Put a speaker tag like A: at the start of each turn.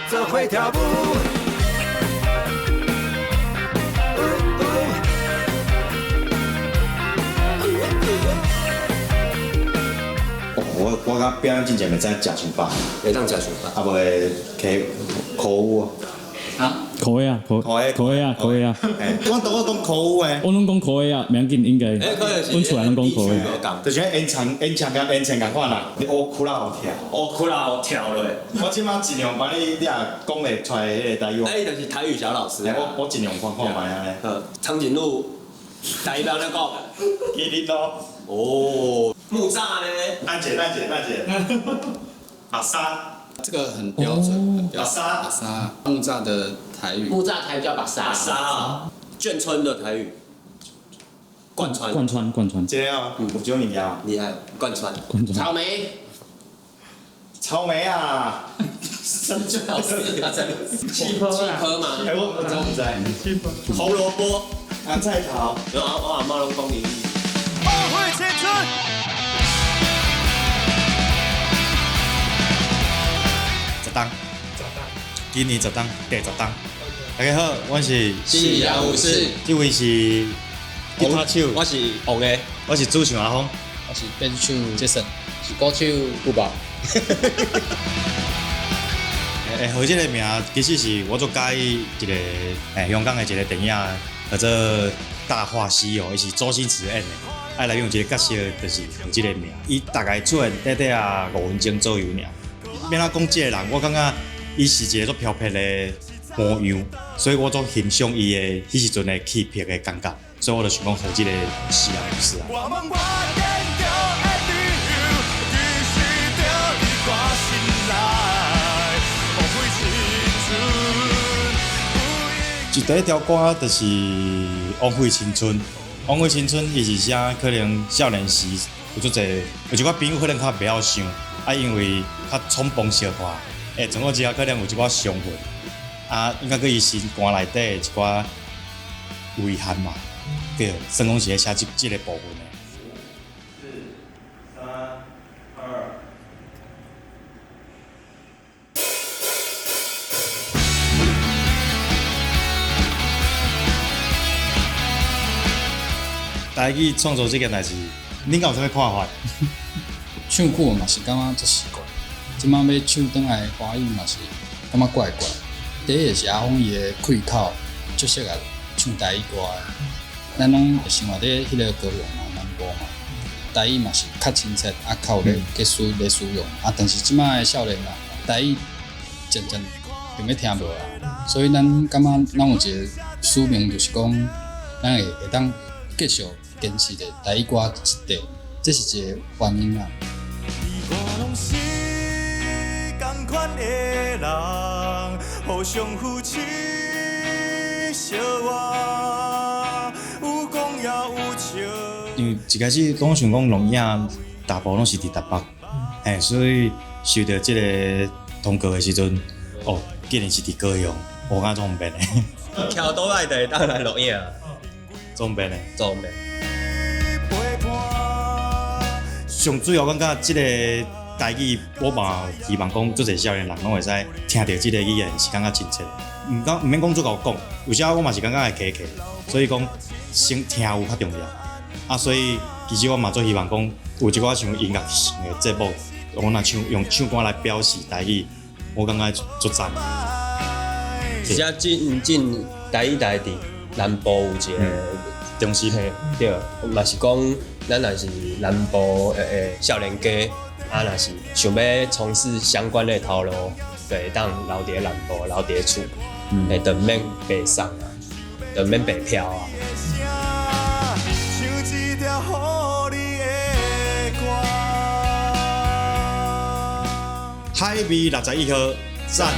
A: 做伙跳舞。
B: 我感觉表演之前袂使食伤饱，
C: 會當食傷飽。
B: 啊無會起口有
D: 啊？
E: 可以啊，可
B: 可以
E: 可以啊，可以啊。
B: 我當我講口有的。
E: 我攏講可以啊，袂要緊，應該。阮厝內攏講可以。
B: 就是演唱演唱佮演唱仝款啦，你烏窟仔予跳，
C: 烏窟仔予跳落。
B: 我這擺盡量幫你，你若講袂出來彼个台語。
C: 哎，伊就是台語小老師。
B: 我盡量看看覓按呢。
C: 長頸鹿，台語按怎講？
B: 麒麟咯。
C: 哦，木柵呢？
B: 等者，等者，等者。阿沙。
D: 這個很標準，很標準。
B: 阿沙，
D: 阿沙，木柵的台語。
F: 木柵台語叫巴沙。
C: 巴沙，眷村的台語。貫穿。
E: 貫穿，貫穿。
B: 這個哦，有這種物件。
C: 厲害，貫穿。
E: 貫穿。
F: 草莓。
B: 草莓啊！
F: 最好是啊，
C: 氣泡
F: 氣泡嘛。
B: 欸，我真毋知。
C: 紅蘿蔔。
B: 紅菜頭。
C: 我阿媽攏講伊。
A: 枉費青春。
B: 十冬，今年十冬，第十冬。大家好，我是
D: 夕陽武士，
B: 這位是吉他手，
C: 我是王的，
B: 我是主唱阿峰，
D: 我是貝斯手傑森，是鼓手古寶。
B: 欸，號這個名其實是我足佮意一個香港的一個電影叫做《大話西遊》，伊是周星馳演的。啊，內面有一個角色就是號這個名，伊大概出現短短啊5分鐘左右爾。欲按怎講這個人，我感覺伊是一個足飄撇的模樣，所以我足欣賞伊的彼時陣的氣魄的感覺，所以我就想講，予這個夕陽武士啊。就第一條歌就是《枉費青春》，《枉費青春》伊是寫可能少年時有足濟，有一寡朋友可能較袂曉想，啊，因為較衝動小可，狀況之下可能有一寡傷痕，啊，應該閣伊心肝內底的一寡遺憾嘛，對，算講是咧寫這個部分的。
A: 五、四、三、二。
B: 台語創作這件代誌，恁敢有啥物看法？
D: 唱久嘛是感覺足習慣，這擺欲唱轉來華語嘛是感覺怪怪。第一個是阿峰伊的開口足適合唱台語歌的，咱攏生活佇彼个高雄嘛，南部嘛，台語嘛是較親切，啊較有咧去使咧使用。啊，但是這擺的少年人，台語漸漸就欲聽無啊，所以咱感覺咱有一個使命，就是講咱會會當繼續堅持著台語歌這塊，這是一個原因啊。
A: 你我攏是仝款的人，互相扶持相活，有講也有笑。
B: 因為一開始攏想講錄影大部攏是佇台北，嘿，所以收到這個通告的時陣，哦，竟然是佇高雄，我感覺足方便的。
C: 橋倒來就會當來錄影，
B: 足方便的，
C: 足方便。
B: 上主要感覺這個台語，我嘛希望講足濟少年人攏會使聽著這個語言是感覺親切。毋講毋免講足𠢕講，有時我嘛是感覺會客氣，所以講先聽有較重要。啊，所以其實我嘛足希望講有一寡像音樂性的節目，我若唱用唱歌來表示台語，我感覺足讚。
C: 而且進進台語台佇南部有一個
B: 中心，
C: 對，嘛是講咱若是南部的少年家，啊，若是想欲從事相關的頭路，就會當留佇咧南部，留佇咧厝，會就毋免白送啊，就毋免白飄啊。
B: 海味61號，讚。